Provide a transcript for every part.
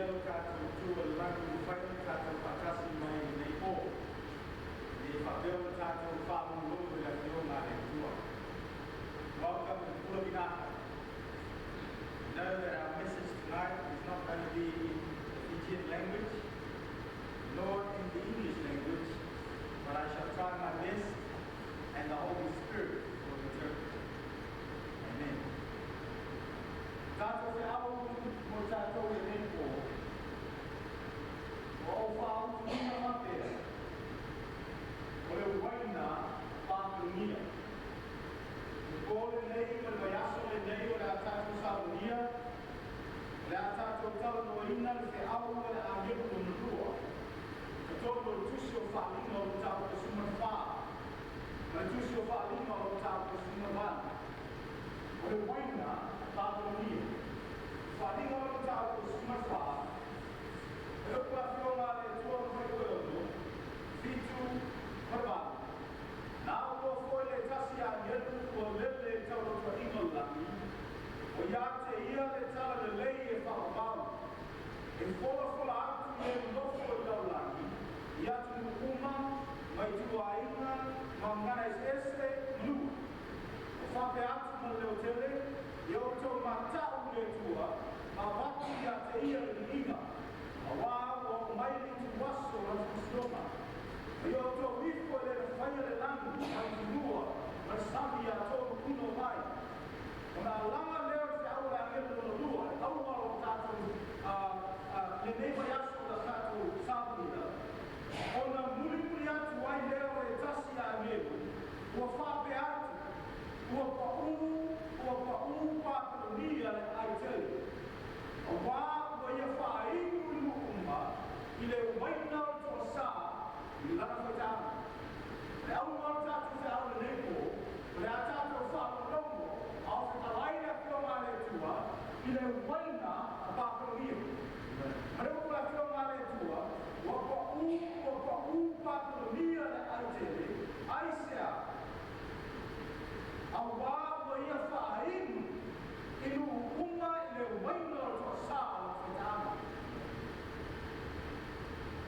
Viia lo tatou Atua i le lagi ua mafai ona tatou faatasi mai i lenei po, ina ia faapea ona tatou faalogologo i le Afioga a le Atua. Welcome to Pula Vinaka. We know that our message tonight is not going to be in the Fijian language, nor in the English language, but I shall try my best and the Holy Spirit will interpret. Amen. Tatou feau mo tatou i lenei po, ua ou faautuina faapea, o le uaina Papelonia. Le po lenei ma le vaiaso lenei o le a tatou saunia, o le a tatou talanoaina le feau a le agelu lona lua. I totonu o le tusi o Faaaliga o le mataupu 14, ma le tusi o Faaaliga o le mataupu 18. O le uaina Papelonia. Faaaliga o le mataupu 14, e upu le afioga a le Atua ma faitau 6, 7 ma le 8. Na ua foi le tasi agelu ua lele i taulatuaiga o le lagi, o ia te ia le tala lelei e faavavau, e folafola atu i e nonofo i lalolagi, i atunuu uma, ma ituaiga, ma gagana eseese ma nuu. O faapea atu ma le leotele, ia outou mata'u i le Atua, ma avatu ia te ia le viiga, auā ua oo mai le ituaso o lana faamasinoga. Ma ia outou ifo e le na faia le lagi ma le fanua ma le sami atoa ma puina o vai. Ona alaga lea o le feau a le agelu lona lua, le auga o tatou lenei vaiaso o tatou saunia, ona mulimuli atu ai lea o le tasi agelu, ua faapea atu, ua paʻū, ua paʻū Papelonia le aai tele. Auā ua ia faainu i nuu uma i le uaina o le toasā i lana faitaga. Le auga o le tatou feau lenei po, o le a tatou faalogologo, a o fetalai le afioga a le Atua i le uaina a Papelonia. Ma le upu le afioga a le Atua, ua paʻū, ua paʻū Papelonia le aai tele, aisea? Auā ua ia faainu i nuu uma i le uaina o le toasā o lana faitaga.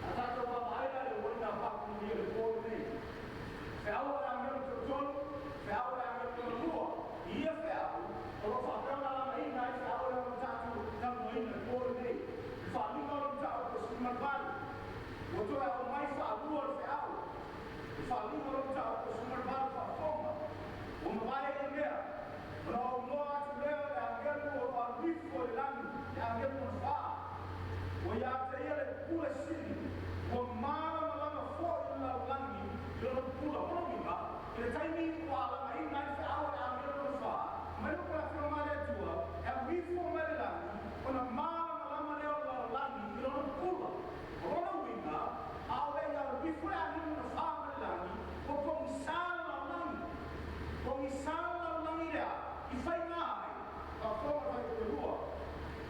A tatou vaavaai la i le uaina a Papelonia i le po lenei. Feau a le agelu toatolu, feau a le agelu lona lua. I ia feau, o lo o faapea ona alagaina ai feau lea o le tatou talanoaina i le po lenei. I le Faaaliga o le mataupu 18, ua toe aumai faalua le feau. I le Faaaliga o le mataupu 18 faafofoga, ua mavae ia mea. Ona ou iloa atu lea o le agelu o lo o alu ifo i le lagi, le agelu lona fa. Ua ia te ia le pupula sili, ua malamalama foi le lalolagi i lona pupula. O lona uiga, i le taimi ua alagaina ai le feau a le agelu lona fa, mai le upu a le Afioga a le Atua, e alu ifo mai le lagi, ona malamalama lea o le lalolagi i lona pupula. O lona uiga, a o le i alu ifo le agelu lona fa mai le lagi, ua pogisa le lalolagi. Pogisa le lalolagi lea i faiga ai, faafofoga le fuaiupu 2.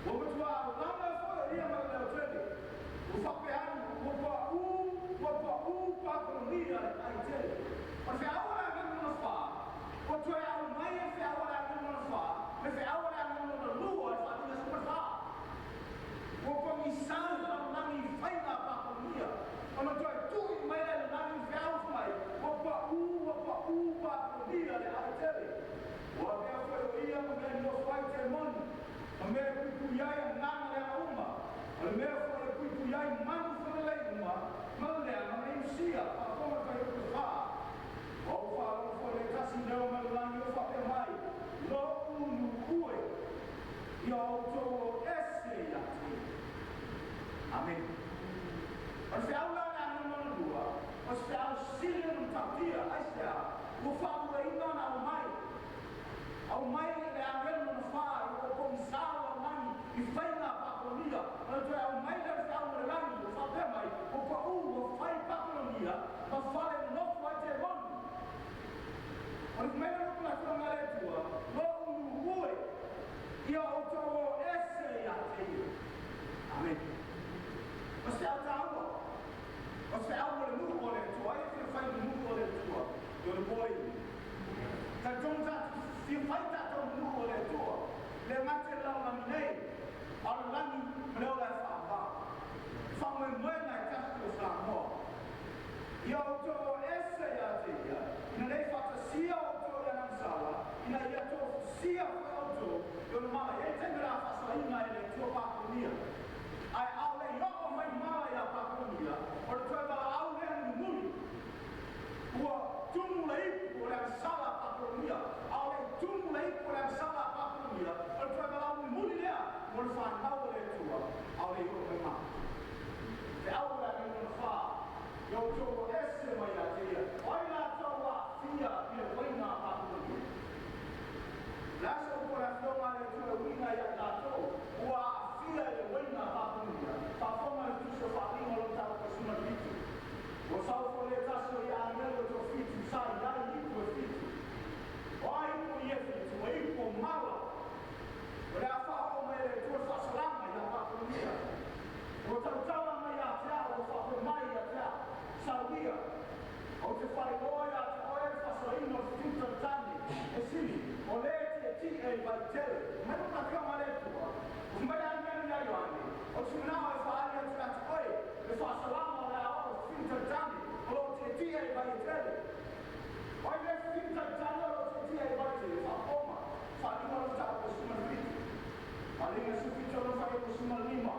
Ua matua alaga foi o ia ma le leotele, ua faapea atu, ua paʻū, ua paʻū Papelonia le aai tele. O le feau a le agelu lona fa, ua toe aumai e le feau a le agelu lona fa, le feau a le agelu lona lua i le Faaaliga 14. Ua pogisa le lalolagi i faiga a Papelonia, ona toe tui mai lea i le lagi le feau fai mai, ua paʻū, ua paʻū Papelonia le aai tele. Ua avea foi o ia ma mea e nonofo ai temoni, ma mea e puipui ai agaga leaga uma, o le mea foi e puipui ai manu felelei uma ma le leaga ma le inusia. Faafofoga le fuaiupu 4. Ua ou faalogo foi i le tasi leo mai le lagi o faapea mai, Lo'u nuu e, ia outou o ese ia te ia. Amene. O le feau la a le agelu lona lua, o se feau sili ona matautia, aisea? Ua faaluaina ona aumai, aumai le agelu lona fa ina ua pogisa le lalolagi i faiga a Papelonia, ona toe aumai lea o le feau mai le lagi ua faapea mai, ua paʻū, ua fai Papelonia ma fale e nonofo ai temoni. O le mea lea o le Afioga a le Atua, lo'u nuu e, ia outou o ese ia te ia. Amene. O se feau taua, o se feau mo le nuu o le Atua. Ai e fia fai le nuu o le Atua i ona po i? Talitonu tatou fia fai tatou le nuu o le Atua, le gata i le lalolagi nei, a o le lagi ma le ola e faavavau. O se manao e faaali atu ia te oe le faasalaga o le a oo i fafine talitane o lo o tietie i vai e tele. O ai lea fafine talitane o lo o tietie i vai e tele? Faafofoga, Faaaliga o le Mataupu 17. Faaaliga 17 ona fuaiupu 15.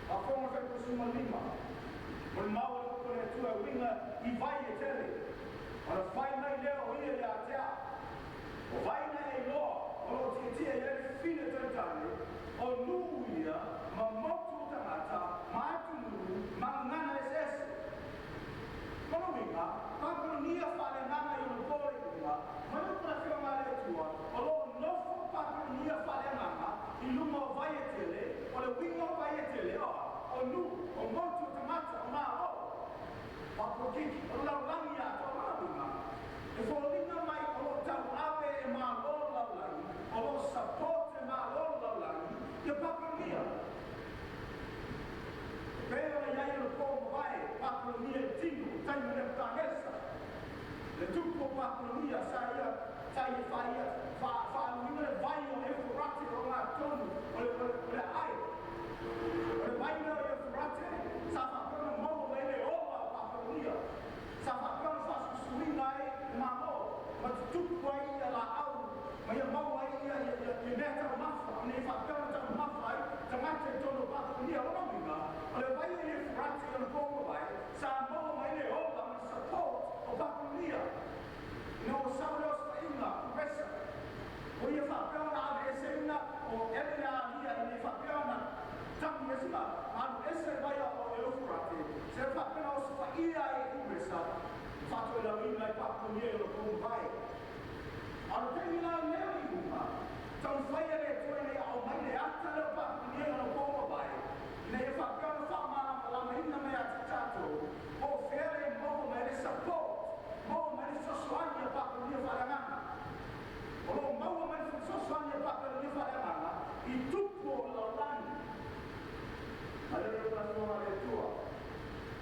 Faafofoga fuaiupu 15. Molimau a le upu a le Atua e uiga i vai e tele. Ona fai mai lea o ia ia te au, O vai na e iloa o lo o tietie i ai le fafine talitane, o nuu ia ma motu o tagata ma atunuu ma gagana eseese. O lona uiga, Papelonia faaleagaga i ona po le iuga, ma le upu a le Afioga a le Atua, o lo o nofo Papelonia faaleagaga i luga o vai e tele, o le uiga o vai e tele, o a? O nuu, o motu o tagata, o malo faapolokiki, o le lalolagi atoa. O lona uiga, e foliga mai o lo o tauave e malo le lalolagi, o lo o support e malo le lalolagi ia Papelonia. E pei ona i ai i le po ua mavae, Papelonia i tino, i taimi o Nebukanesa, le tupu o Papelonia, sa ia sa ia faia fa faaluina le vai o Eufarate o ogatotonu o le o le o le aai. O le vai lea o Eufarate sa faapea ona maua mai ai le ola o Papelonia, sa faapea ona faasuisuina ai le Malo ma tutupu ai ia laau ma ia maua ai ia ia ia mea taumafa ina ia faapea ona taumafa ai tagata i totonu o Papelonia. O lona uiga, o le vai o Eufurate i ona po ua mavae, sa maua mai ai le ola ma le support o Papelonia. Ina ua sau le osofaiga, Kuresa, ua ia faapea ona aveeseina o ele le alia ina ia faapea ona tagi ese ma alu ese le vai o Eufurate, seia faapea ona osofaia ai e Kuresa, faatoelauina ai Papelonia i ona po ua mavae. A o le taimi la lea o iuga, taumafai e le Atua ina ia aumai le ata lea o Papelonia i ona po ua mavae, ina ia faapea ona faamalamalamaina mai ia te tatou po o fea le maua mai ai le support, maua mai ai le fesoasoani a Papelonia faaleagaga. O lo o maua mai le fesoasoani a Papelonia faaleagaga i tupu o le lalolagi. A lea le Afioga a le Atua,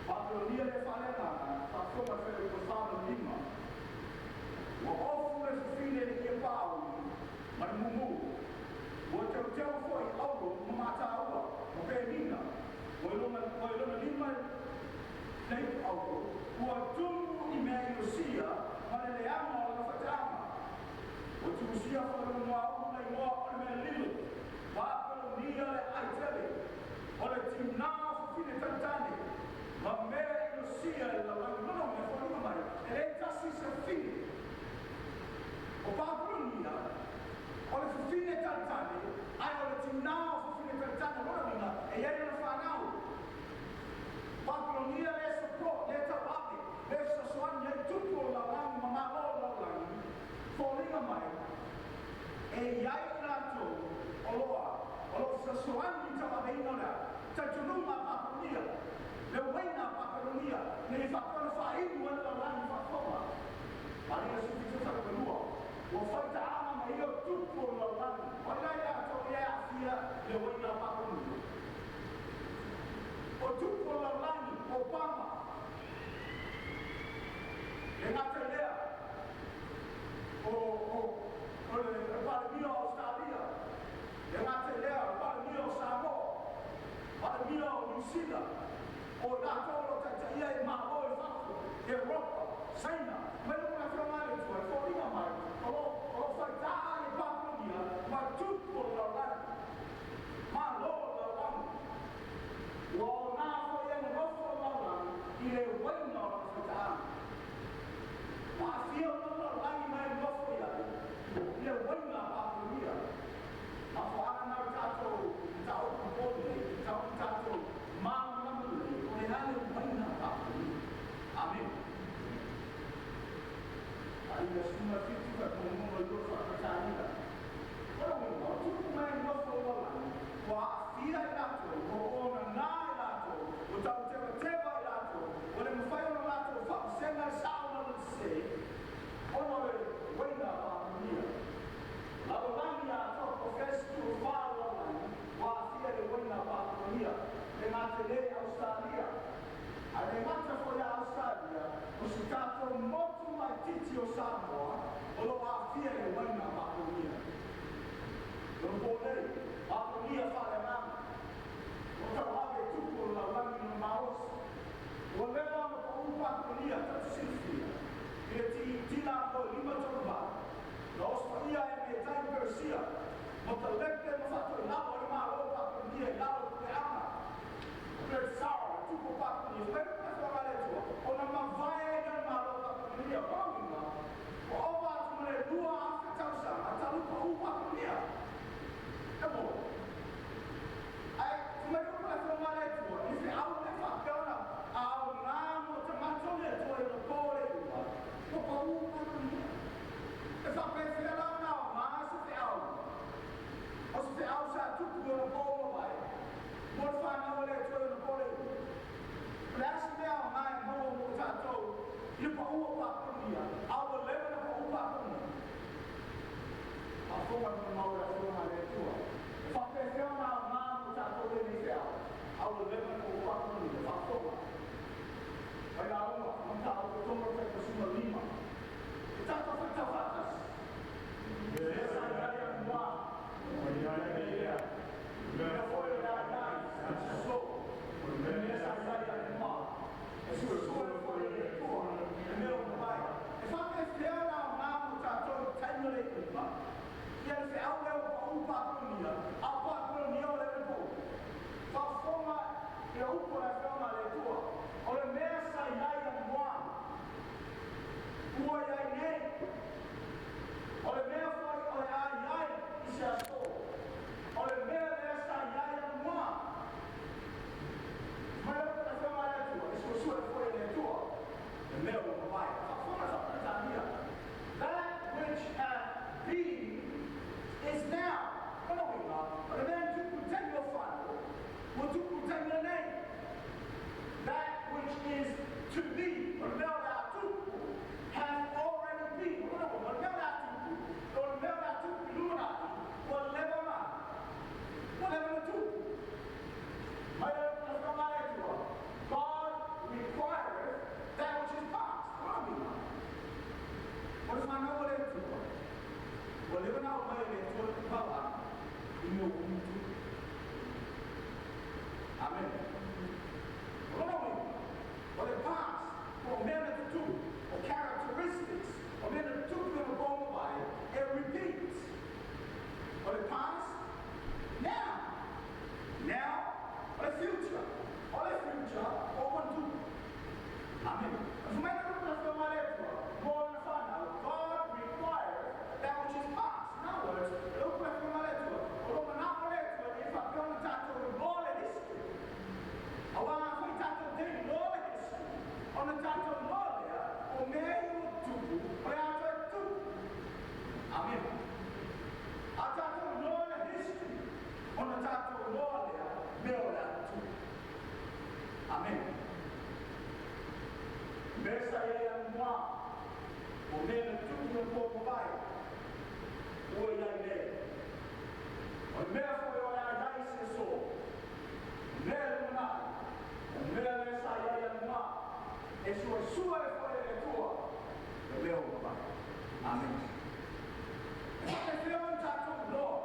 Papelonia le faaleagaga, faafofoga le fuaiupu 45. Ua ofu le fafine i le kiapauli ma le mumu, ua teuteu foi i auro ma mataua ma penina, ua i lona, ua i lona lima le ipu auro, ua tumu i mea inosia ma le leaga o lana faitaaga. Ua tuusia foi lona muaulu le igoa o le mea lilo, Papelonia le ai tele, o le tiuna o fafine talitane ma mea inosia i le lalolagi. Lona uiga, e foliga mai, e le tasi se fafine. O Papelonia, o le fafine talitane, ae o le tiuna o fafine talitane. Lona uiga, e i ai lana fanau. Papelonia le support, le tauave, le fesoasoani ai tupu o le lalolagi ma malo o le lalolagi, foliga mai, e i ai i latou o lo o a? O lo o fesoasoani i le tauaveina o le a? Talitonuga a Papelonia, le uaina a Papelonia, ina ia faapea ona faainu ai le lalolagi faafofoga. Palega 17 fuaiupu 2, Ua faitaaga ma ia o tupu o le lalolagi. O ai la i latou ia e aafia i le uaina a Papelonia? O tupu o le lalolagi, o Obama, e le gata i lea, o, o, o le, le Palemia o Ausetalia, e le gata i lea, o le Palemia o Samoa, Palemia o Niu Sila, o i latou o lo o taitaia i Malo i fafo, Europa, Saina, mai le Afioga a le Atua, e foliga mai, o lo o lo o faitā i Papelonia ma tupu o le lalolagi, Malo o le lalolagi. Ua ona foi e nonofo le lalolagi i le uaina o lana faitaaga. Ua aafia uma le lalolagi ma e nonofo i ai i le uaina a Papelonia. Mafuaaga na o le tatou mataupu po nei, e tatau ona tatou malamalama lelei o le a le uaina a Papelonia. Amene. Faaaliga 17 fuaiupu 1 2 Faafitaina. O lona uiga, o tupu ma e nonofo i le lalolagi, ua aafia i latou, ua onana i latou, ua tautevateva i latou, ua le mafai ona latou faavasega le sao ma le sese, ona o le uaina a Papelonia. Lalolagi atoa po o fea se itu e fa o le lalolagi, ua aafia i le uaina a Papelonia, le gata i le Ausetalia. Ae le gata foi ia Ausetalia, o si tatou motu laitiiti o Samoa o lo o aafia i le uaina a Papelonia. Lona po nei, Papelonia faaleagaga. To be, o le mea o le a tupu, has already been. O lona uiga, o le mea o le a tupu, o le mea o le a tupu i lumanai, ua leva na, ua leva na tupu. Mai le Afioga a le Atua, God requireth that which is past. O lona uiga, o le fanau a le Atua, ua leva na aumai e le Atua le papalagi i mea ua uma tupu. Amen. O lona uiga, o le past, po o mea na tutupu, o characteristics, o mea na tutupu i ona po ua mavae, e repeat. O le past, now. Now, o le future. O le future, ua uma ona tupu. Amen. Fai mai le Afioga a le Atua mo lana fanau, God requires that which is past. In other words, o le upu a le Afioga a le Atua, o lo o manao le Atua ina ia faapea ona tatou iloa le history. Aua afai tatou te iloa le history, ona tatou iloa lea, o mea ia ua tupu, o le a toe tupu. Amen. A tatou iloa le history, ona tatou iloa lea, mea o le a tupu. Amen. Mea sa i ai anamua, o mea na tupu i ona po ua mavae, ua i ai nei. O le mea foi o le a i ai i se aso, o mea e lumanai, o mea lea sa i ai anamua, e suesue foi e le Atua le mea ua mavae. Amen. E faapefea ona tatou iloa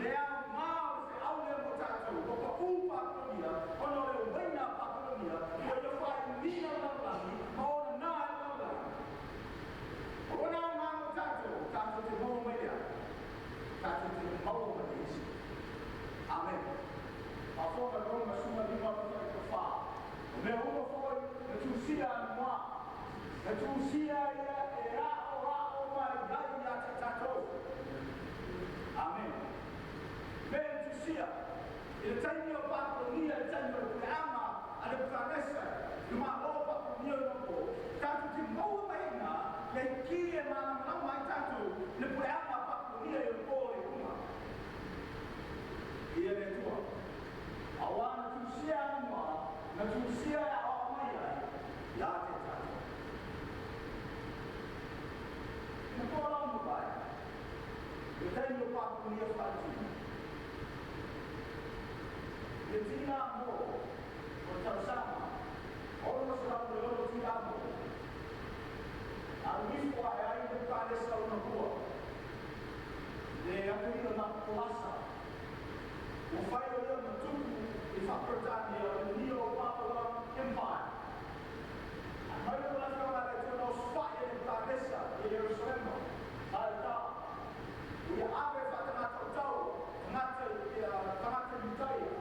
le aoga o le feau lea mo tatou, ua pau Papelonia ona o le uaina a Papelonia ua ia faimina le lalolagi ma ona na ai le lalolagi. O lona aoga mo tatou, tatou te maua mai le a? Tatou te maua mai le history. Amen. Faafofoga Roma 15 4. O mea uma foi na tusia anamua, na tusia ia e aoao mai ai ia te tatou. Amen. Mea na tusia i le taimi o Papelonia, i le taimi o le puleaga a Nebukanesa, i le Malo o Papelonia i ona po, tatou te maua mai ai i ina le ki e malamalama ai tatou i le puleaga a Papelonia i ona po o le iuga. Ia le Atua. Aua na tusia anamua, na tusia e aoao mai ai ia te tatou. Ina po la o mavae, i le taimi o Papelonia faatino, i le tiga mo o le tausaga 606 tiga mo, alu ifo ae ai Nebukanesa lona hua, le atalii o Nabopolasa, ua fai o ia ma tupu i Faa-Peretania o le Neo-Babylon Empire. Ae mai le Afioga a le Atua na osofai e Nebukanesa i Ierusalema, a le ta, ua ia ave faatagata o taua, tagata tagata Iutaia.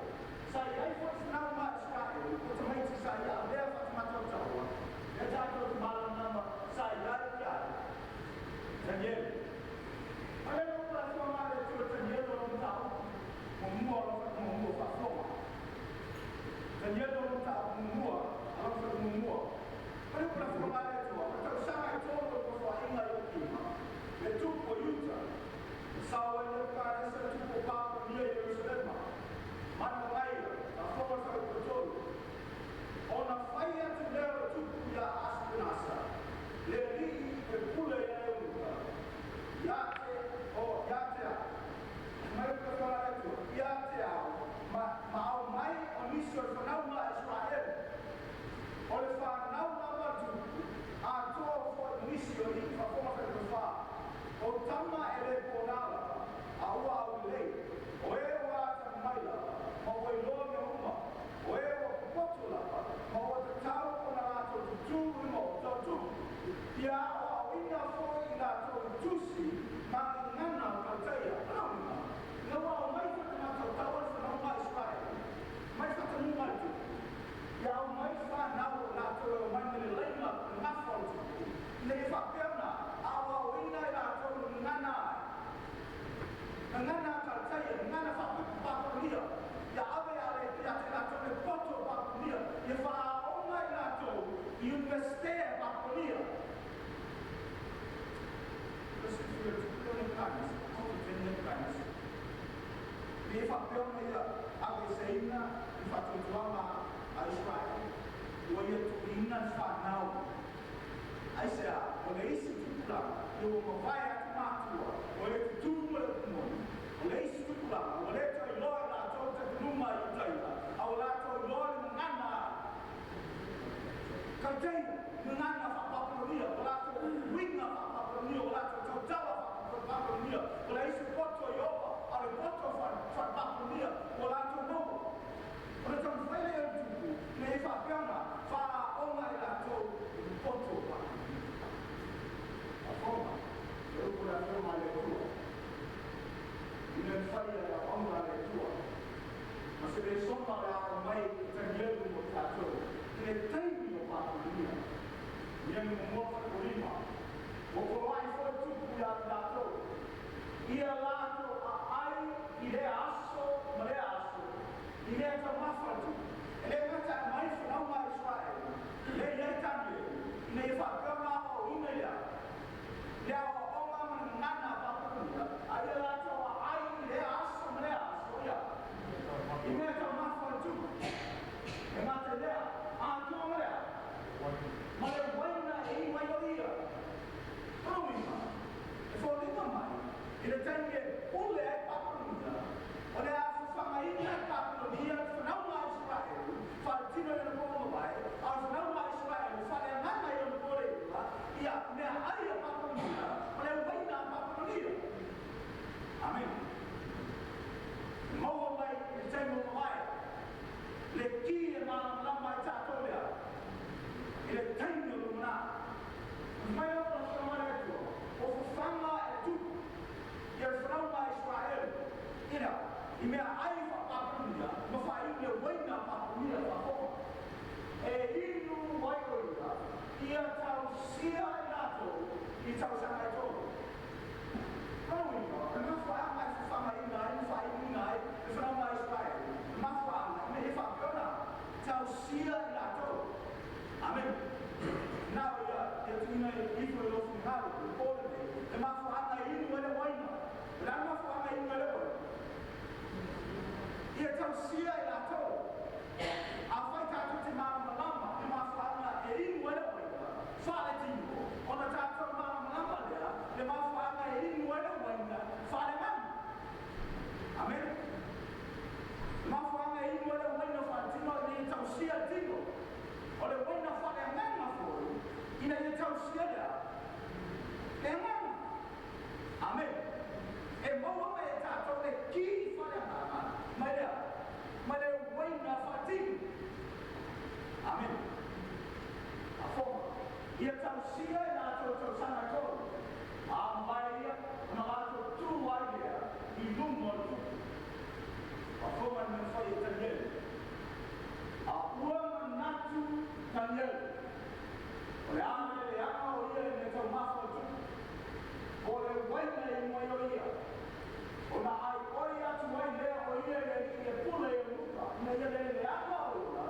Sa i ai foi fanau ma Isaraelu, o tamaiti sa ia avea faatagata o taua, lea tatou te malamalama sa i ai i ai Tanielu. A lea ua le Afioga a le Atua Tanielu o lona mataupu muamua o lona fatu muamua faafofoga. Tanielu o lona mataupu muamua a lona fatu muamua. A lea ua le Afioga a le Atua, o le tausaga e tolu o le nofoaiga i Iokima, le tupu o Iuta, na sao ai Nebukanesa le tupu o Papelonia i Ierusalema, mana mai faafofoga le fuaiupu tolu. Ona fai atu lea o le tupu iā Asipenasa, le alii e pule iā Eunuka, ia te, o, ia te au. Mai le Afioga a le Atua, ia te au, ma, ma aumai o nisi o le fanauga a Iseraelu, o le fanau lava a tupu, atoa foi ma nisi o alii faafofoga faifafa, o tama e le pona lava, a ua aulelei, o e ua atamamai lava, ma ua iloa mea uma, o e ua popoto lava, ma ua tatau ona latou tutū i maota o tupu. Ia aoaoina foi i latou i tusi ma gagana o Kalataia. O lona uiga, ina ua aumai faatagata o taua le fanauga a Isaraelu mai faatanuga a le tupu, ia aumai fanau o latou e omai mai le laina le gafa o le tupu, ina ia faapea ona aoaoina i latou i gagana ai. Gagana a Kalataia, gagana faapuipu Papelonia, ia ave ia le ia te latou le poto o Papelonia, ia faaaoga i latou i Universite a Papelonia. Ua silafia e tupu le Nebukanesa, o te Nebukanesa. Ina ia faapea ona ia aveeseina i le faatuatuaga a Isaraelu. Ua ia tuuina le fanau. Aisea? O le isi tupulaga ina ua mavae atu matua, o e tutū ma le upu moni. O le isi tupulaga ua le toe iloa e latou le talitonuga a Iutaia, a ua latou iloa le gagana Kauteia, gagana faa-Papelonia, ua latou uiga faa-Papelonia, ua latou tautala faa-Papelonia, ua leai se poto i Ieova, a o le poto faale-Papelonia ua latou maua. Ona taumafai lea o le tupu ina ia faapea ona faaaoga e latou i le poto o Papelonia. Faafofoga, le upu a le Afioga a le Atua, i mea faia e auauna a le Atua, ma se lesona o le a aumai e Tanielu mo tatou i le taimi o Papelonia. Aniani muamua 5, ua poloai foi tupu ia i latou, ia latou aai i lea aso ma lea aso, i mea taumafa a le tupu. E le gata e aumai fanauga a Isaraelu, lea e i ai Tanielu, ina ia faapea ona aoaoina i le a? Le aoaoga ma le gagana a Papelonia, a ia latou aai i lea aso ma lea aso, ia, i mea taumafa a le tupu. E gata i lea, atoa ma le a? Ma le uaina e inu ai o ia. O lona uiga, e foliga mai i le taimi e pule ai Papelonia, o le a fafagaina e Papelonia le fanauga a Isaraelu faaletino i ona po ua mavae, a o le fanauga a Isaraelu faaleagaga i ona po le iuga, ia meaai a Papelonia, o le uaina a Papelonia. Amene. E maua mai i le taimi ua mavae le ki e malamalama ai tatou lea i le taimi o lumanai. Fai mai lau Afioga le Atua, o fafaga e tupu ia le fanauga a Isaraelu ina i meaai faa-Papelonia ma faaiu le uaina a Papelonia faafofoga. E inu ai o ia, ia tausia i latou i tausaga e tolu. O lona uiga, o le mafuaaga e fafagaina ai ma faaiuina ai le fanauga a Isaraelu, o le mafuaaga ina ia faapea ona tausia i latou. Amene. Na o ia, ia tuuina ifo i lou finagalo, i le po lenei, le mafuaaga e inu ai le uaina. O le a le mafuaaga e inu ai le uaina? Ia tausia i latou. Afai tatou te malamalama i le mafuaaga e inu ai le uaina faaletino, ona tatou malamalama lea i le mafuaaga e inu ai le uaina faaleagaga. Amene. Le mafuaaga e inu ai le uaina faaletino ina ia tausia le tino. O le uaina faaleagaga foi ina ia tausia le a? Le agaga. Amene. E maua mai e tatou le ki faaleagaga mai le a? Mai le uaina faatino. Amene. Faafofoga. Ia tausia i latou tausaga e tolu. A mavae ia, ona latou tu ai lea i luma o le tupu. Faafofoga i le mea na fai e Tanielu. A ua manatu Tanielu, o le a le leaga o ia i mea taumafa o le tupu, po o le uaina e inu ai o ia, ona ai oi atu ai lea o ia i le alii e pule i eunuka, ina ia le leaga o ia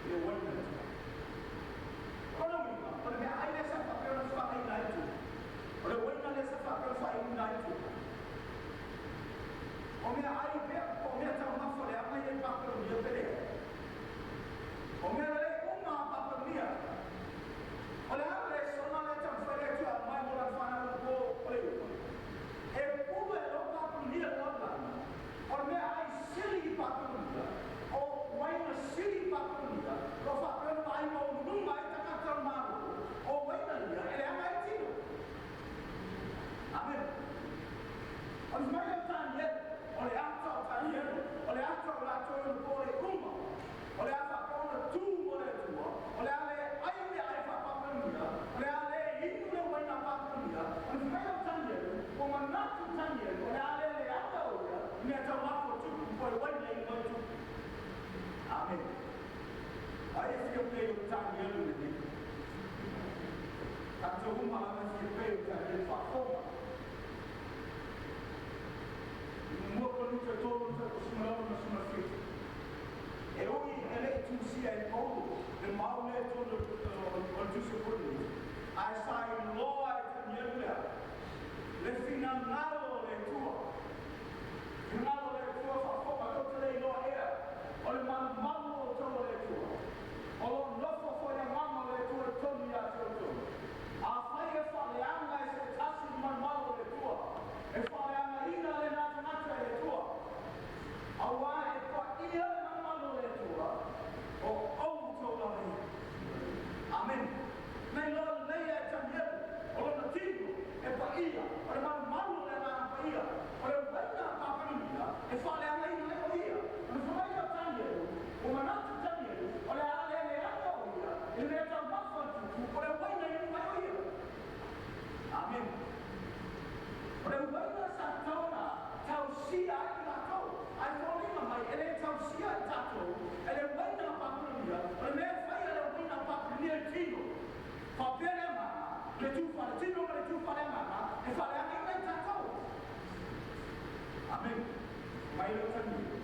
i le uaina le tupu. O lona uiga, o le meaai lea sa faapea ona fafagaina ai le tupu, o le uaina lea sa faapea ona faainuina ai le tupu, o meaai pea, po o mea taumafa leaga ia i Papelonia pe leai. O mea lelei uma a Papelonia. O le a le lesona lea e taumafai le Atua e aumai mo lana fanau i le po o le iuga? E pule loa Papelonia i le lalolagi, o le meaai sili i Papelonia, o uaina sili i Papelonia, o lo o faapea ona vaai maualuluga ai tagata o le Malo, o uaina ia e leaga ai le tino. Amene. O le fai mai lea o Tanielu, o le ata o Tanielu, o le ata o latou e ono pōlei uma, o le a faapea ona tu mo le Atua, o le a le ai meaai faa-Papelonia, o le a le inu le uaina a Papelonia. O le fai mai lea o Tanielu, ua manatu Tanielu, o le a le leaga o ia i mea taumafa o tupu po o le uaina e inu ai tupu. Amene. Ai e fia pei o Tanielu lenei. Tatou uma lava e fia pei o Tanielu faafofoga. I muamua Korinito e 3.6.7, e ui e le i tusia e Paulo le mau lea i totonu o le Tusi o Korinito, ae sa iloa e Tanielu lea le finagalo o le Atua. Finagalo o le Atua faafofoga, tou te le iloa ea o le malumalu o outou o le Atua. Paia le malumalu o le Atua, o outou lava ia. Amene. Na iloa lelei e Tanielu o lona tino e paia, o le malumalu o le Agaga Paia, o le uaina a Papelonia e faaleagaina ai o ia. Ona fai mai lea o Tanielu, ua manatu Tanielu o le a le leaga o ia i le mea taumafa a le tupu, o le uaina e inu ai o ia. Amene. O le uaina sa tatau ona tausia ai i latou, ae foliga mai e le tausia i tatou e le uaina a Papelonia, o le mea e faia e le uaina a Papelonia i le tino. Faapea le agaga, le tu faaletino ma le tu faaleagaga e faaleagaina i tatou. Amene. Mai leo Tanielu,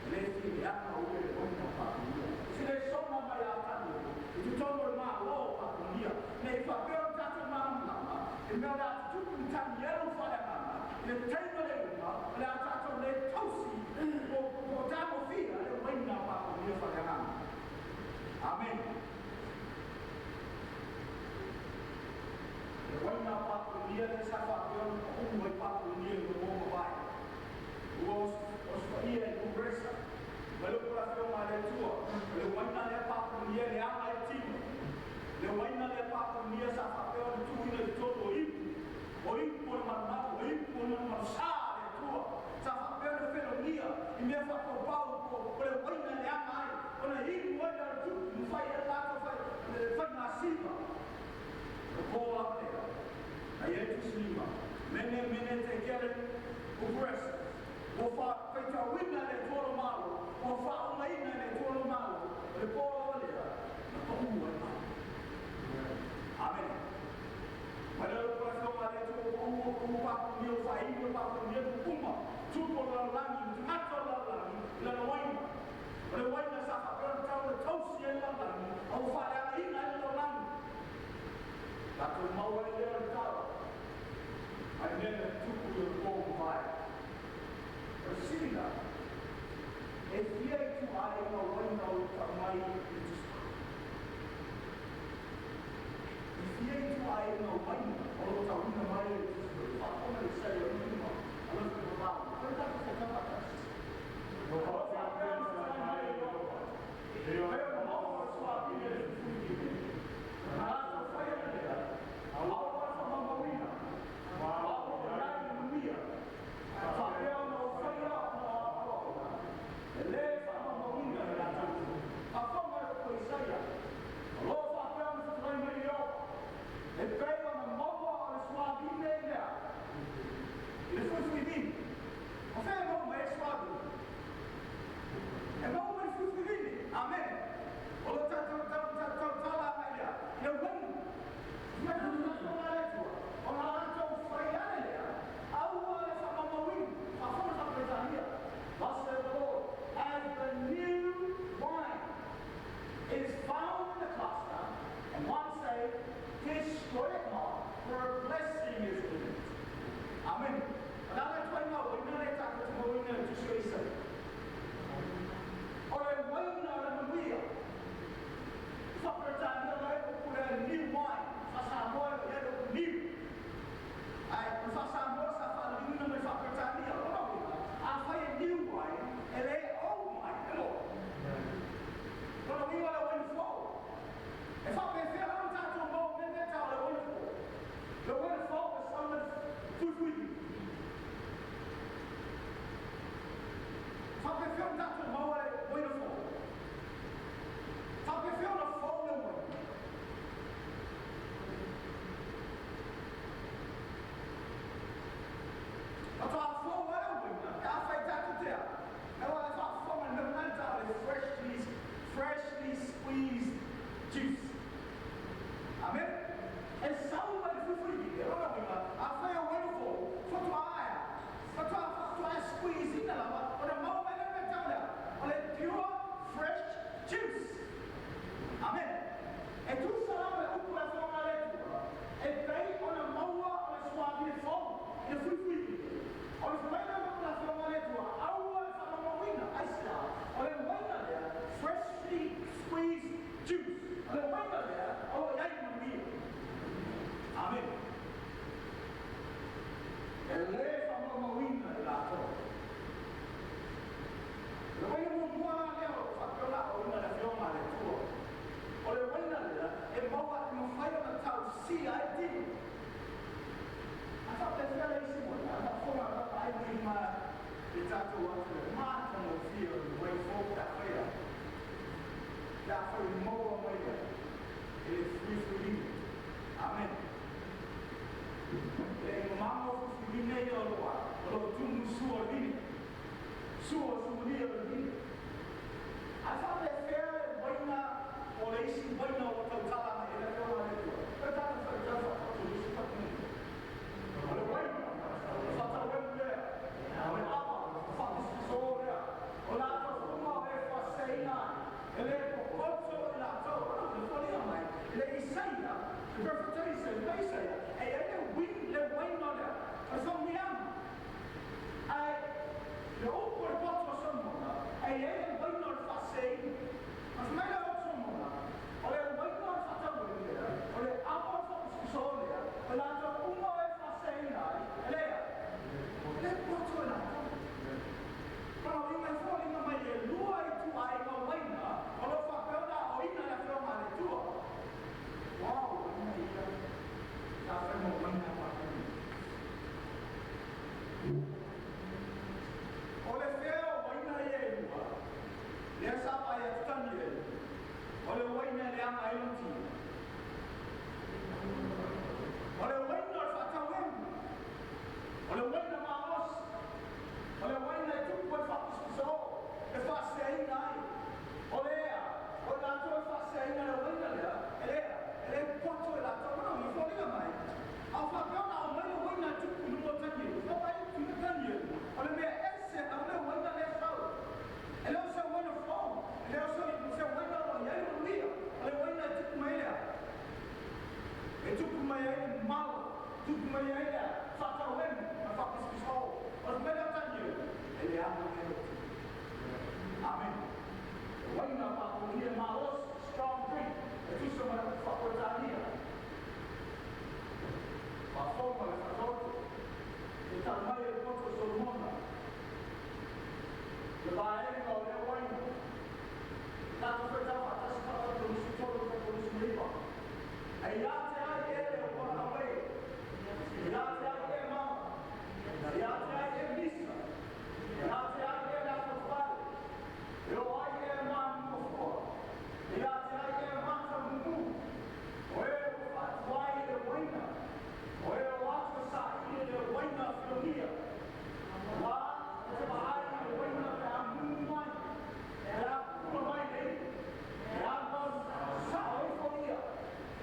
e le fia leaga o ia i le uaina o Papelonia. Se le soma mai a Tanielu i totonu o le Malo o Papelonia, ne i faapea o le tatou malamalama i le mea o le a tutupu i Tanielu faaleagaga i le taimi o le iuga, o le a tatou le tausi po o tagofia le uaina o Papelonia faaleagaga. Amene. Le uaina a Papelonia lea sa faapea ona pau ai Papelonia i le mavae. Ua osofaia e Kuperesa ma le upu a le Afioga a le Atua, o le uaina lea Papelonia e leaga ai le tino. Le uaina lea Papelonia sa faapea ona tuuina i totonu o ipu, o ipu o le malumalu, o ipu o le malumalu sa a le Atua, sa faapea ona felogia i mea faapaupau po o le uaina e leaga ai, ona inu ai lea o le tupu ma fai ai le latou faigasima. O po lava lea, na i ai tusilima, mene mene tekele uperesa, ua faitauina e le Atua lo Malo, ua faaugaina e le Atua lo Malo, o le po lava lea, na pau ai malo. Amene. Mai le upu a le Afioga a le Atua, ua pau ua pau Papelonia, ua faainu e Papelonia tupu uma, tupu o le lalolagi, ma tagata o le lalolagi, i lana uaina. O le uaina sa faapea ona tau le tausi ai le lalolagi, a ua faaleagaina ai le lalolagi. Tatou maua ai lea o le tala, ai mea na tupu i le po mavae. O le fesili la, e fia ituaiga uaina o lo o tau mai i le Tusi Paia? E fia ituaiga uaina o lo o tauina mai e le Tusi Paia? Faafofoga le Isaia o le lima, alofa i mamao. Fai tatou faitau faatasi. Ua faapea ona fetalai mai e Iehofa, E pei ona maua le suavine i le fuifui vine, na latou faia le lea, aua le faamaumauina, ma ma ua ua i ai le manuia. Faapea ona ou faia ona o aoaoga, e le faamaumauina e latou ifo. Faafofoga le upu a Isaia, o lo o faapea ona fetalai mai e Iehofa, e pei ona maua o le suavine i le a? I le fuifui vine. O fea e maua mai ai suavine? E maua mai le fuifui vine. Amene. O lo tatou tautala agai lea i le uaina. Mai le Afioga a le Atua, ona latou fai ane lea, aua le faamaumauina. Faafofoga le Faa-Peretania. Thus saith the Lord, as the new wine is found in the cluster, and one say, destroy it not, for a blessing is in it. Amene. O le ala ituaiga uaina lea tatou te mauina i le Tusi o Isaia. O le uaina o le manuia. Faa-Peretania la e upu lea new wine. Faa-Samoa e i ai le upu new. Ai, o le Faa-Samoa sa faaliliuina mai Faa-Peretania. O lona uiga, afai e new wine, e le old wine, e mo. Lona uiga o le uaina fou. E faapefea la ona tatou maua mea mea tau o le uaina fou? Le uaina fou e sau mai le fuifui vine. Faapefea ona tatou maua le uaina fou? Faapefea ona fou le uaina? Faatoa fou lava le uaina pe afai tatou te a? Aua e faafofoga i le mea lena e tau o le freshly, freshly squeezed juice. Amene. E sau mai le fuifui vine, o lona uiga, afai e uaina fou, faatoa ae a? Faatoa, faatoa e squeeze ina lava ona maua mai lea mea tau lea, o le pure fresh juice. Amene. E tusa lava le upu a le Afioga a le Atua, e pei ona maua o le suavine fou i le fuifui vine. O le fai mai lea o le upu a le Afioga a le Atua, aua le faamaumauina, aisea? O le uaina lea, freshly squeezed juice, o le uaina lea o lo o i ai le manuia. Amene. E le faamaumauina e latou. O le uaina muamua Waina o tautala mai e le afioga a le Atua. E tatou faitau faatoto i isi patini. O le waina, o faatauemu lea. O le ava, o faapisopisō lea. O latou uma o e faaseseina ai, e lē popoto i latou. O le foliga mai, i le Isaia, le perofeta Isaia, ma Isaia, e i ai le win, le waina lea, o le faamanuiaga. Ae le upu o le poto a Solomona, e i ai le waina o le faaseseina. Ona fai mai lea o Solomona, o le waina o le faatauemu lea, o le ava o le faapisopisō lea, o latou uma o e faaseseina ai, e le a? E lē poto i latou. O lona uiga e foliga mai e lua ituaiga uaina o lo o faapea ona aoina e le Afioga a le Atua. O a uaina ia sa fai ma uaina a Palemene? O le fea o uaina ia e lua, lea sa vaai atu Tanielu, o le uaina e leaga ai lona tino? O le uaina o le faatauemu, o le uaina malosi, o le uaina e tupu ai le faapisopisō, e faaseseaina ai. O lea, o i latou e faaseseaina i le uaina lea, e le, e le poto i latou. O lona uiga, e foliga mai, a o faapea ona aumai le uaina e tupu i luma o Tanielu, ua vaai atu i Tanielu, o le mea ese au le uaina lea sau. E le o se uaina fou, e le o se uaina o lo o i ai le manuia, o le uaina e tupu mai ai le a? E tupu mai ai le malo, tupu mai ai le faatauemu ma le faapisopisō. O le mea lea o Tanielu, e leaga mea e tino. Amene. O uaina faaponia malosi, strong drink, e tusa ma le upu faa-Peretania. Faafofoga le Faatoto, e tau mai e le poto o Solomona le vaega o lea uaina. Tatou faitau faatasi Faatoto 23 39. E ia te ai ē le o auē, ia te ai ē mama, ia te ai ē misa, ia te ai ē le atoatuvale, e o ai ē manumafua, ia te ai ē mata mumu, o e ua faatuai i le uaina, o e o atu e saili i le uaina filogia, uā e te vaai i le uaina pe a mumu mai, pe a pupula mai nei, e alualu sao ifo ia,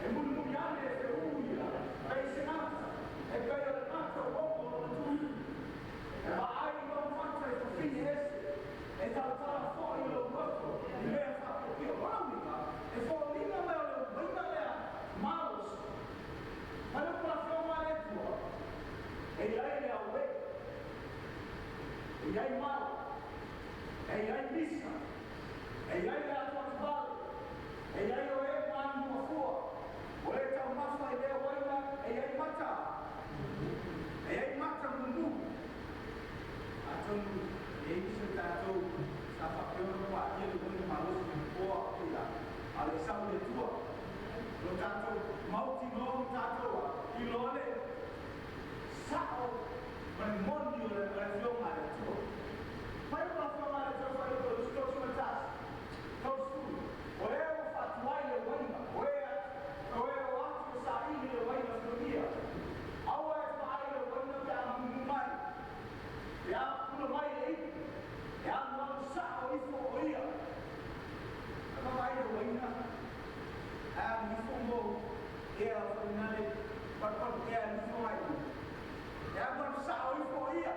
e mulimuli ane e feū ia, pei se gata, e pei o le gata o ogo lona tui. E vaai i lou mata i fafine ese, e tautala foi i lou loto i mea faapiopio. O lona uiga, e foliga mai o le uaina lea malosi. Mai le upu a le Afioga a le Atua, E i ai le auē, e i ai mala, e i ai misa, e i ai le atuatuvale, e i ai o e manumafua, o e taumafa i lea uaina, e i ai mata, e i ai mata mumu. Atonu e i ai nisi o tatou sa faapea ona paia le uaina malosi i nofoa pei a le sau i le Atua. Lo tatou mautinoa ma tatou iloa le sao ma le moni o le Afioga a le Atua. Mai le Afioga a le Atua Fuaiupu 31, 30, O e ua faatuai le uaina, o e o e o atu e saili le uaina filogia, aua e vaai le uaina pe a mumu mai, pe a pupula mai le ipu, e alualu sao ifo o ia. A vaavaai le uaina, ae alu ifo mou ea foi na le palupalu ea alu ifo ai. E alualu sao ifo o ia.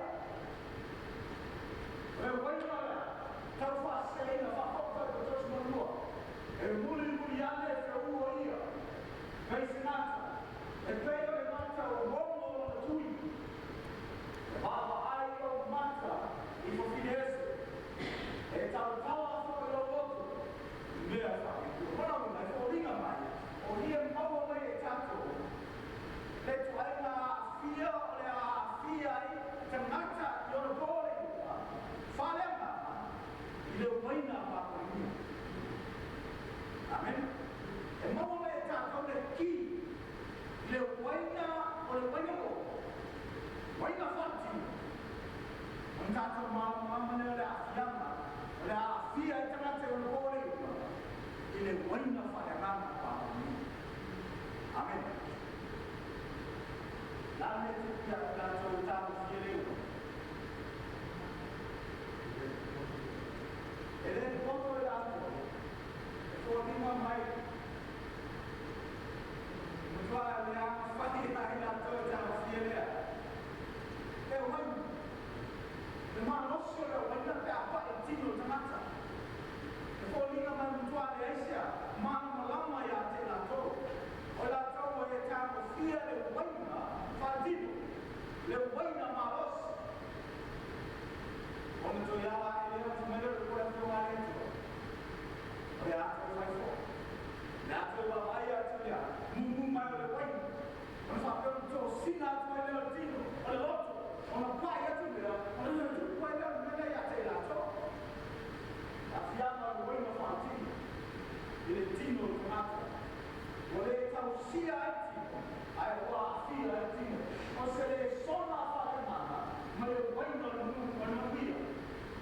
tausia ai tino, ae ua aafia ai tino. O se lesona faaleagaga ma le uaina o le manuia.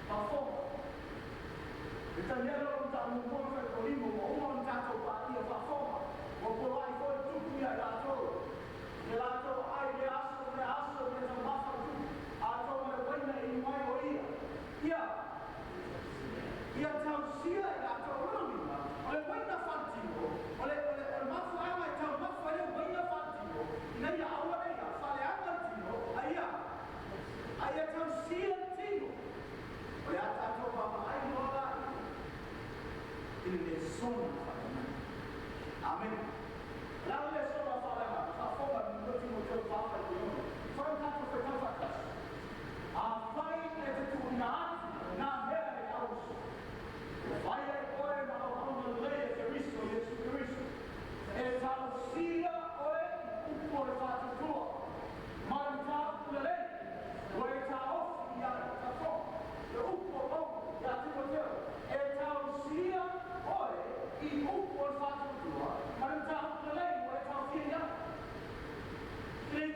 Faafofoga. Le Taniela o le mataupu muamua na faitolima ua uma ona tatou paia. Faafofoga. Ua poloai foi le Tupu ia i latou. I latou aai i lea aso, lea aso, lea taumafa le Tupu. Atonu le uaina e inu ai o ia. Ia, ia tausia i latou. O lona uiga, o le uaina faaletino, o le, o le, o le mafuaaga e taumafa ai le uaina faaletino, ina ia aua ne i faaleaga le tino, a ia, a ia tausia le tino. O le a tatou vaavaai loa la i le lesona faaleagaga. Amene. O le a le lesona faaleagaga? Faafofoga i le Timoteo 4:6. Fai o tatou faitau faatasi. Afai e te tuuina atu nā mea i le auuso, ua fai ai oe ma auauna lelei a Keriso Iesu Keriso. E tausia oe i upu o le faatuatua ma le mataupu lelei ua e taofi i ai. Faafofoga, le upu o Paulo ia Timoteo, e tausia oe i upu o le faatuatua ma le mataupu lelei ua e taofia i ai. E le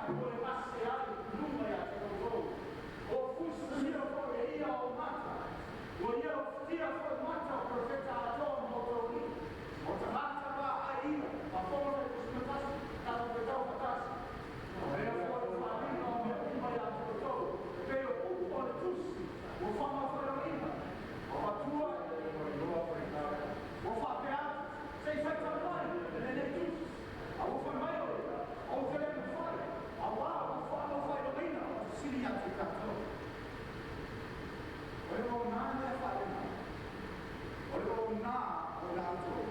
Mo le gase ai luga ia te outou. O fusifusia foi e ia ou mata. Ua ia lofitia foi mata o perofeta atoa ma outou alii. O tagata vaai ia, faafofoga mai 11, tatou faitau faatasi. O lea foi le faaaliga o mea uma ia te outou, e pei o upu o le tusi ua faamaufailauina. Ua avatua ua faapea atu, se i faitau mai lenei tusi. A ua fai mai o ia, ou te le mafai, auā ua faamaufailauina o fesili ia te tatou. O le ona lea faalena, o le ona o latou,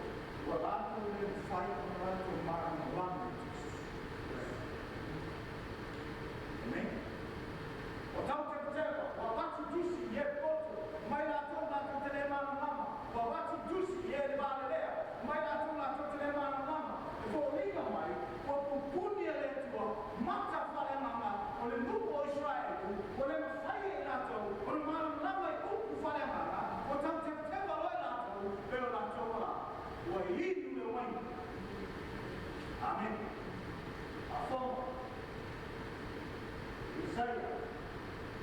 ua latou le mafai ona latou malamalama i tusi. Amen. O tau tevateva, ua avatu tusi i e poto, mai latou latou te le malamalama. Ua avatu tusi i e le valelea, mai latou latou te le malamalama. E foliga mai, ua pupuni e le Atua, mata faaleagaga o le nuu o Isaraelu, ua le mafai e i latou ona malamalama i upu faaleagaga, ua tau tevateva loa i latou, pe o latou la, ua inu le uaina. Amen. Afoga. Isaia,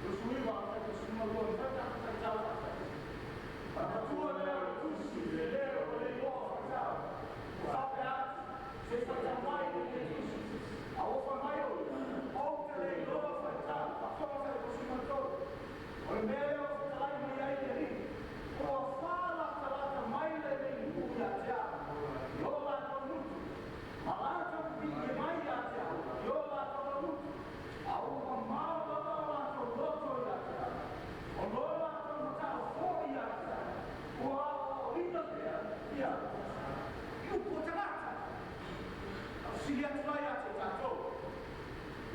29, 12, fai tatou faitau faatasi. Avatua lea o le tusi, le leo o le iloa faitau. Ua faapea atu, se i faitau mai lenei tusi. A ua fai mai o ia, ou te le iloa faitau, faafofoga fai 23. O le mea lea o fetalai mai ai le Alii, ua faalatalata mai lenei nuu ia te au, i o latou gutu, ma latou pipii mai ia te au, i o latou laugutu. A ua mamao lava o latou loto ia te au. O lo latou matau foi ia te au. Ua aoaoina lea ia i upu o tagata. A fesili atu la ia te tatou.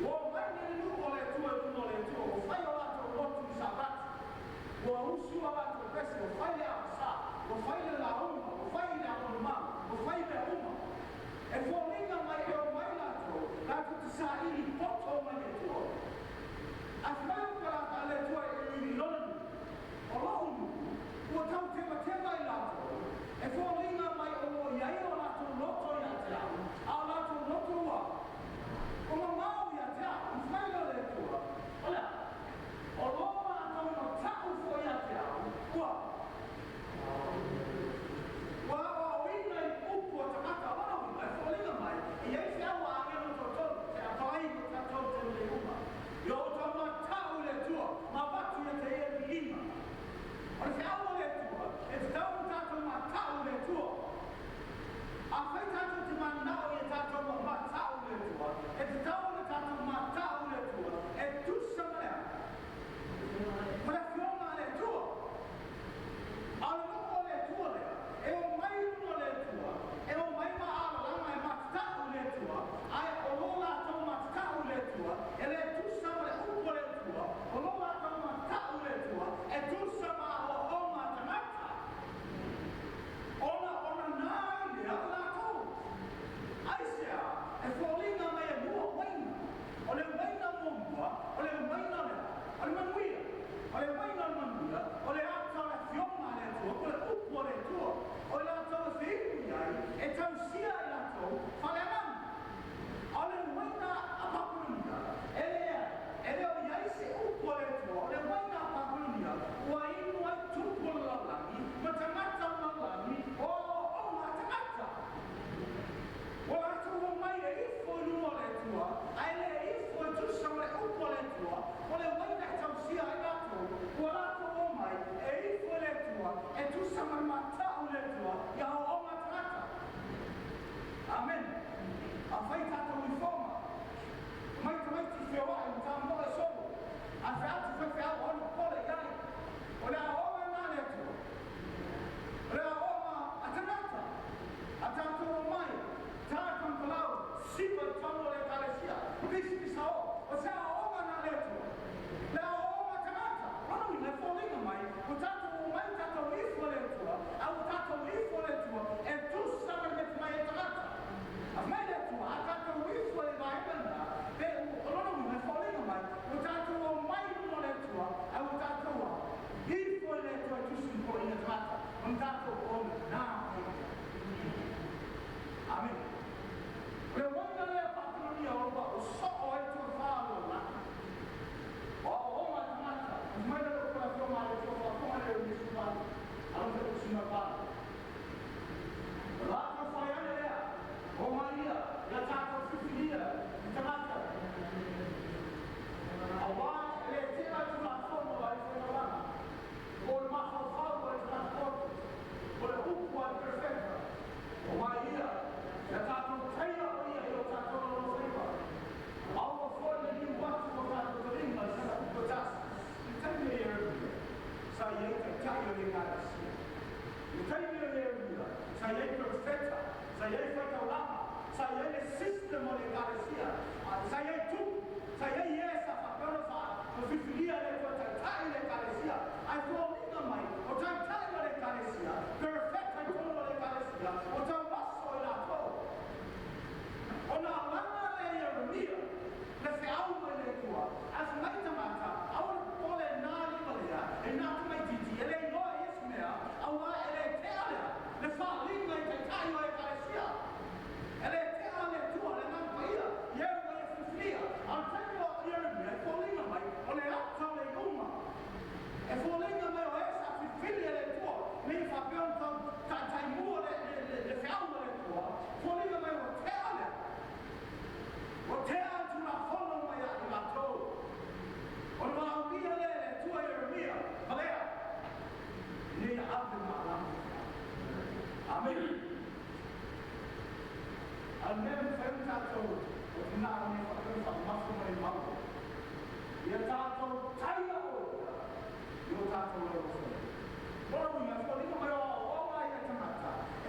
Ua omai nei le nuu o le Atua i luma o le Atua, ua fai o latou lotu i Sapati. Ua usu a latou pese, ua fai le avasā, ua fai le lauga, ua fai le amonumau, ua fai mea uma. E foliga mai e omai latou, latou te saili poto mai le Atua. A fai mai o palata a le Atua e ili lona nuu, o lou nuu, ua tau tevateva i latou, e foliga mai o lo o i ai o latou loto ia te au, a o latou loto ua o mamao ia te au. Fai mai lea o le Atua, o le a? O lo latou matau foi ia te au, ua ua aoaoina i upu o tagata. O lona uiga, e foliga mai, e i ai feau a agelu toatolu, se apalai mo tatou te lelei uma. I o outou matau i le Atua, ma avatu ia te ia le viiga. O le feau a le Atua, e tatau ona tatou matau i le Atua. Afai tatou te mananao ia tatou matau i le Atua, e tatau ona tatou matau i le Atua, e tusa ma le a? Ma le afioga a le Atua. A o le nuu o le Atua lea, e omai i luma o le Atua, e omai ma alalaga e matatau i le Atua, ae o lo latou matatau i le Atua, e le tusa ma le upu a le Atua, o lo latou matatau i le Atua, e tusa ma aoaoga a tagata. Ona ona nā ai lea o latou. Aisea, e foliga mai e lua uaina. O le uaina muamua, o le uaina lea, o le manuia. O le uaina o le manuia, o le ata o le afioga a le Atua, po o le upu a le Atua. O i latou e feinu i ai, e tausia i latou faaleagaga. A o le uaina a Papelonia, e leai, e le o i ai se upu a le Atua. O le uaina a Papelonia, ua inu ai tupu o le lalolagi ma tagata o le lalolagi, o aoaoga a tagata. Ua latou omai e ifo i luma o le Atua, ae le ifo e tusa ma le upu a le Atua, o le uaina e tausia ai latou. Ua latou omai e ifo i le Atua, e tusa ma le matau i le Atua, i aoaoga a tagata. Amen. Afai tatou ifoga, mai tamaiti feoai ma tamoe solo, a featu faifeau ona popole i ai. O le aoaoga lena a le Atua. O le aoaoga a tagata. A tatou omai, ta tampalau, siva i totonu o le Ekalesia, pispisa o, o se aoaoga lena a le Atua. Le aoaoga a tagata. Lona uiga e foliga mai, ua tatou omai tatou ifo i le Atua, a ua tatou ifo i le Atua, e tusa ma le mea fai mai e tagata. A fai mai le Atua, a tatou ifo i le vaega lena, pe o lona uiga e foliga mai, ua tatou omai i luma o le Atua, a ua tatou a, ifo i le Atua e tusi ma poloaiga tagata, ona tatou ona nā ai lea. Amen. O le uaina lea Papelonia o lo o soo ai le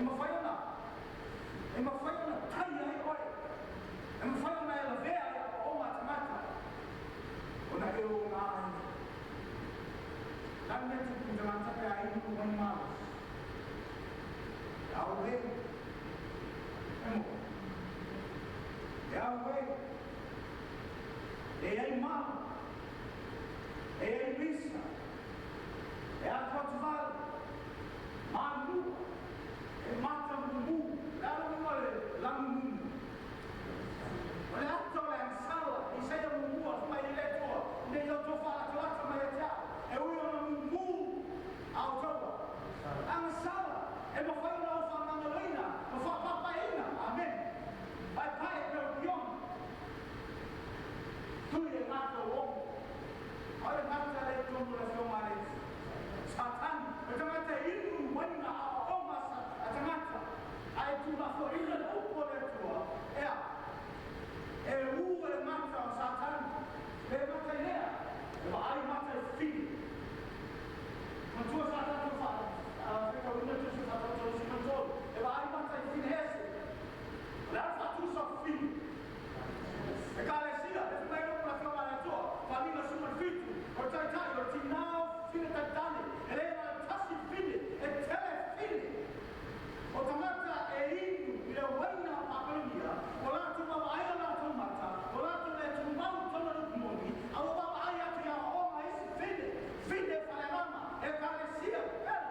E mafai ona, e mafai ona tai ai oe. E mafai ona e lavea i aoaoga a tagata. Ona e oga ai lea. O le a le mea e tupu i tagata pe a inu le uaina malosi? E auē. E moni. E auē. E i ai malu. E i ai misa. E atuatuvale. Manua. E mata mumu. O le a le uiga o le lanu mumu? O le ata o le agasala. Isaia 1, fai mai le Atua, Ne i outou faalatalata mai ia te au, e ui ona mumu a outou agasala, e mafai ona ou faamagaloina ma faapaepaeina. Amene. Paepae e pei o pioga. Tui e gata o omo. Ai le gata lea i totonu o le Afioga a le Satani, o le tagata e inu i uaina aoaoga a tagata, a e tuulafoaiina le upu a le Atua, ea, e ū e le gata o Satani, le gata i lea, e vaai mata e fili. Matua sa tatou faafetauina Tusi 13, e vaai mata i fili ese. O le a le faatusa o fili? Ekalesia, e fai mai loa le Afioga a le Atua, Faaaliga 17, o le taitai, o le tinā o fine taitane, e le na o le tasi fine, e tele fine. O tagata e inu i le uaina o Papelonia, ua latou vaavaai o latou mata, ua latou le tumau i totonu o le upu moni, a ua vaavaai atu i aoaoga a isi fine, fine faaleagaga, Ekalesia, pele.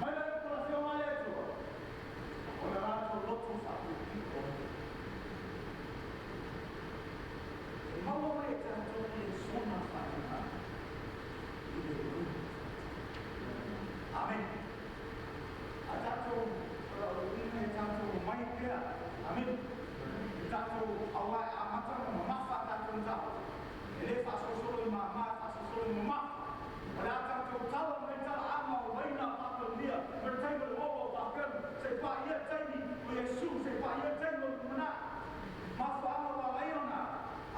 Mai le upu a le Afioga a le Atua, o le latou loto faapiopio. E maua mai e tatou le sona faaiuga i le uiga faatino. Amene. A tatou, o le uiga e tatou omai pea. Amene. E tatou, aua e amata ona mamafa a tatou mataupu. E le faasolosolo i mama, e faasolosolo i mamafa. O le a tatou tala mai tala ama o uaina a Papelonia mai le taimi o le oo o Papelu seia paia le taimi o Iesu, seia paia le taimi o le lumanai. Mafuaaga ua ala ai ona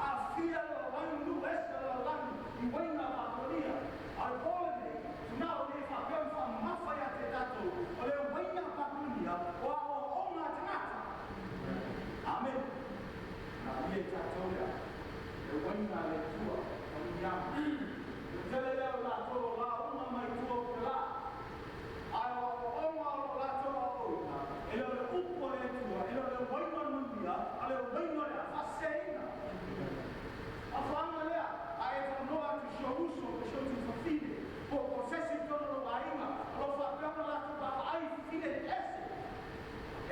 aafia le lalolagi nuu ese o le lalolagi i uaina a Papelonia. A o le po lenei, tunao nei faapea ona faamamafa ia te tatou o le uaina a Papelonia o aoaoga a tagata. Amene. Na ia i tatou le a? Le uaina a le Atua, manuiaga. O le tele lea o latou o lauga mai tua o le la, ae o aoaoga o lo o latou aoaoina, e le o le upu a le Atua, e le o le uaina o le manuia, a o le uaina o le a? Faaseseina. Mafuaaga lea, a e talanoa atu i si ou uso po o si ou tuafafine, po o se isi i totonu o lou aiga, o lo o faapea ona latou vaavaai i fafine ese,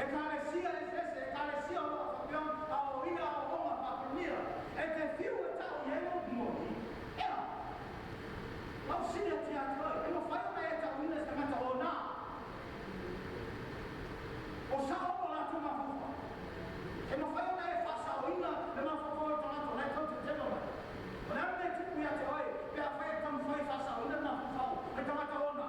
Ekalesia eseese, Ekalesia o lo o faapea ona aoaoina aoaoga Papelonia, e te fiu e tau i ai lou moni, ea, lau sili atu ia te oe, e mafai ona e tauina se tagata o na. O sao o latou mafaufau. E mafai ona e faasaoina le mafaufau o le tagata o la e tau tetelo mai. O le a le mea e tupu ia te oe pe afai e taumafai e faasaoina le mafaufau o le tagata o na?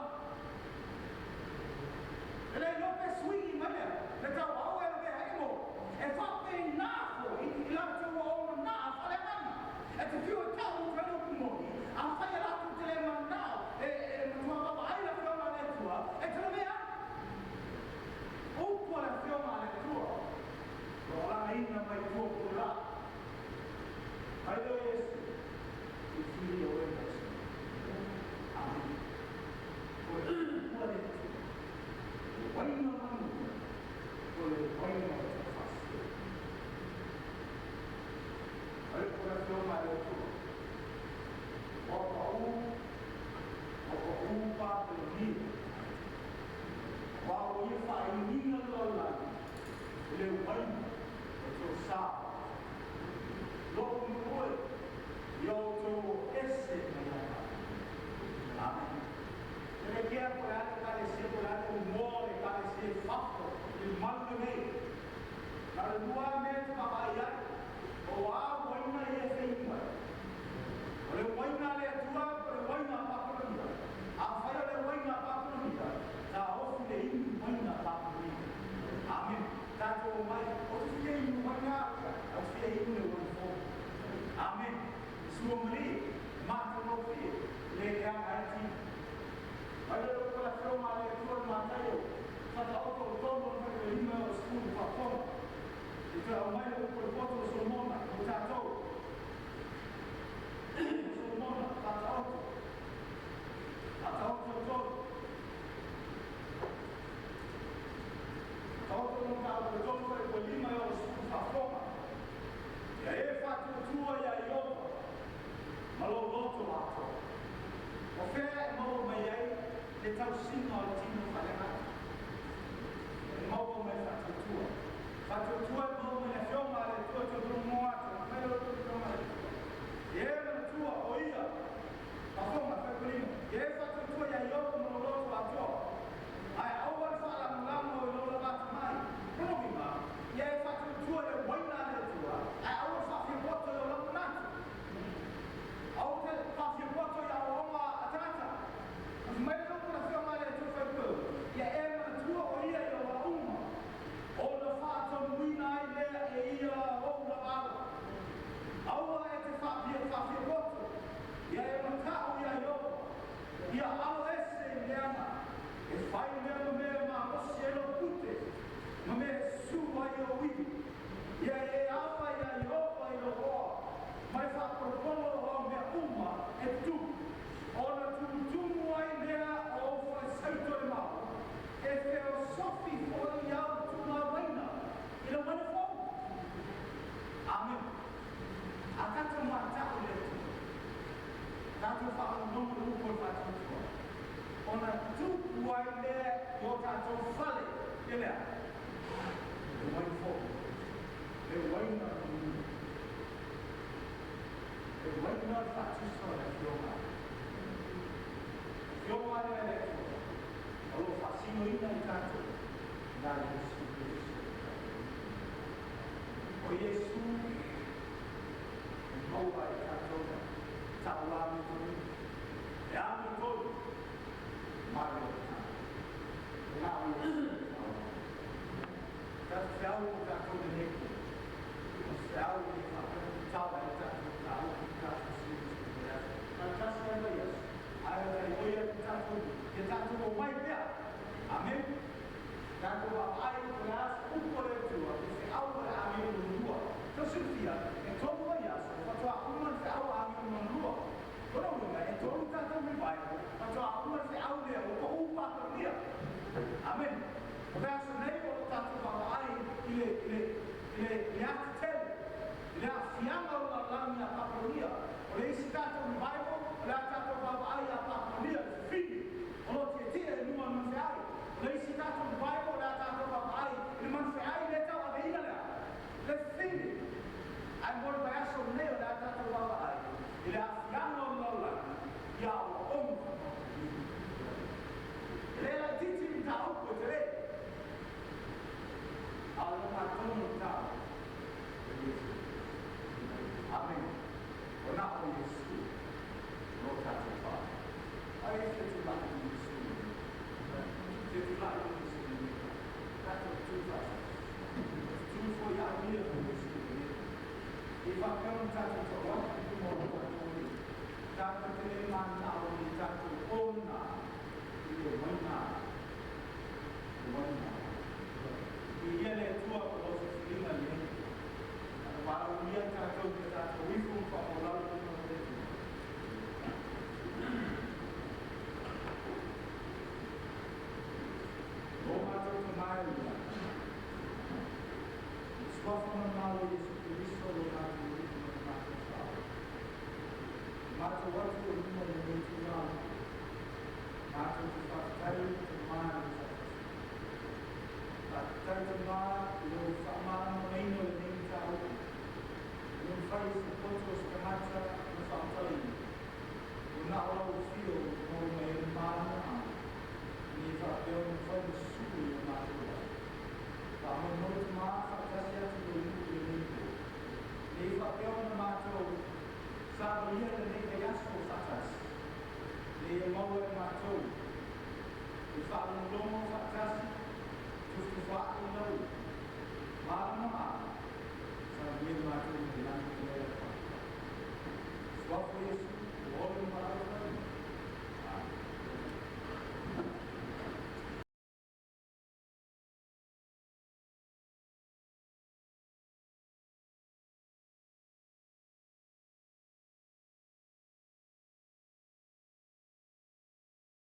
E le iloa pe suigi mai le le tauau e lavea ai mo. E faapena foi i latou ua ona faaleagaga. E te fiu e tau atu ai le upu moni, afai e latou te le manao e e matua vaavaai le Afioga a le Atua, e te lavea ai. Upu a le Afioga a le Atua, ua lagaina mai tua o la. Mai lea o Iesu, filifilia oe mai Sui. Amene. O le upu a le Atua, o le uaina o manuia, o le uaina o le faasee. O le upu a le Afioga a le Atua, ua pau, ua pau Papelonia, aua ua ia faainuina le lalolagi i le uaina o le toesa. Lou nuu e, ia outou o ese mai ia Papelonia. Amene. E le kea po o le a le Ekalesia, po o le a le umoa o le Ekalesia i fafo i le malu lenei. Na o le lua lava mea e te vaavaai ai, o a uaina ia e feinu ai. O le uaina a le Atua po o le uaina a Papelonia. Afai o le uaina a Papelonia, taofi le inu uaina a Papelonia. Amene. Tatou omai, ou te fia inu uaina au ia, ae ou te fia inu le uaina fou. Amene. Sua malie, matagofie, le leaga ai le tino. Mai le loto o le Afioga a le Atua i le Mataio. tolu o le lima o sefulu faafofoga. I toe aumai le upu a le poto o Solomona mo tatou. Solomona, Faataoto. Faataoto e tolu. Faataoto le mataupu e tolu fuaiupu e lima e 60 faafofoga. Ia e faatuatua iā Ieova ma lou loto atoa. O fea e maua mai ai le tausiga o le tino faaleagaga? E maua mai le faatuatua. Faatuatua e maua mai le Afioga a le Atua e toe talanoa atu, fai mai le Afioga a le Atua. Ia e manatua o ia, faafofoga, fuaiupu 5, ia e faatuatua iā Ieova ma lou loto atoa, ae aua le faalagolago i lou lava atamai. Lona uiga, ia e faatuatua i le uaina a le Atua, ae aua le faafiapoto i lou lava manatu. Aua le faafiapoto i aoaoga a tagata. Fai mai le upu a le Afioga a le Atua fuaiupu 6, ia e manatua o ia i ou ala uma, ona faatonuina ai lea e ia ou lava ala. Aua e te faafiapoto, ia e mata'u iā Ieova, ia alo ese i leaga, e fai mea ma mea e malosi ai lou pute, ma mea e su ai ou ivi. Ia e ava iā Ieova i lou oa, ma le faapolopolo o au mea uma e tutupu, ona tumutumu ai lea o ou falesaito i le malu, e feosofi foi i au tumauaiga i le uaina fou. Amene. A tatou mata'u i le Atua, tatou faalogologo i le upu o le faatuatua, ona tupu ai lea i o tatou fale i le a? Le uaina fou. Le uaina o le manuia. Le uaina o le faatusa o le Afioga. Afioga lea a le Atua, o lo o faasinoina i tatou na Iesu Keriso. O Iesu e maua ai tatou le taulā amiotonu, le amiotonu ma le olataga. E na o Iesu le taulā. Tatou feau mo tatou lenei po. O se feau e faapea ona tatala ai le tatou mataupu i le tatou series o lenei aso. Ma le tasi lava i aso, ae o tai oi atu tatou, ia tatou omai pea. Amene. Tatou vaavaai po o le a se upu a le Atua i le feau a le agelu lona lua. Tau silafia, e tolu ai aso faatoa uma le feau a agelu lona lua. Lona uiga, e tolu tatou revival faatoa uma le feau lea ua pau Papelonia. Amene. O le aso nei o lo o tatou vaavaai i le, i le, i le, i le ata tele, i le aafiaga o le lalolagi ia Papelonia. O le isi tatou revival, o le a tatou vaavaai ia Papelonia, le fafine o lo o tietie i luga o le manufeai. O le isi tatou revival, o le a tatou vaavaai i le manufeai lea e tauaveina le a? Le fafine. Ae mo le vaiaso lenei, o le a tatou vaavaai i le aafiaga o le lalolagi ia aoaoga faa-Papelonia. E le laitiiti le mataupu e tele, a o le magatonu o le taua o Iesu. Amene. O na o Iesu o lo tatou Faa. Ai e fia tulai i Iesu lenei. Fia tulai i Iesu lenei. Tatou tu faatasi. Tu foi a ia o Iesu lenei. I faapea ona tatou tauata i luma o lo tatou Alii. Tatou te le mananao i tatou ona i le uaina. Le uaina. Viia le Atua mo lau filifiliga lenei. Ana valaaulia tatou ia tatou ifo ma faamaualalo i luma o le Atua. Lo matou Tama e i lagi, i le Suafa manumalo o Iesu Keriso lo matou Alii ma lo matou Faaola, e matou atu i luma o lenei itula o le po, matou te faafetai i le Tama i le faatasi. Faafetai Tama i lou faamalamalamaina o lenei mataupu, e le mafai e se poto o se tagata ona faamatalaina, ua na o lau afio ua maua mai ai le malamalamaaga, ina ia faapea ona mafai ona sui i o matou lava. Faamoemoe Tama faatasi atu i lou nuu i lenei po, ina ia faapea ona matou savalia lenei vaiaso faatasi, ina ia maua e matou le faalogologo faatasi, tufatufaai lau malamalamaaga, savalia matou mai lagi.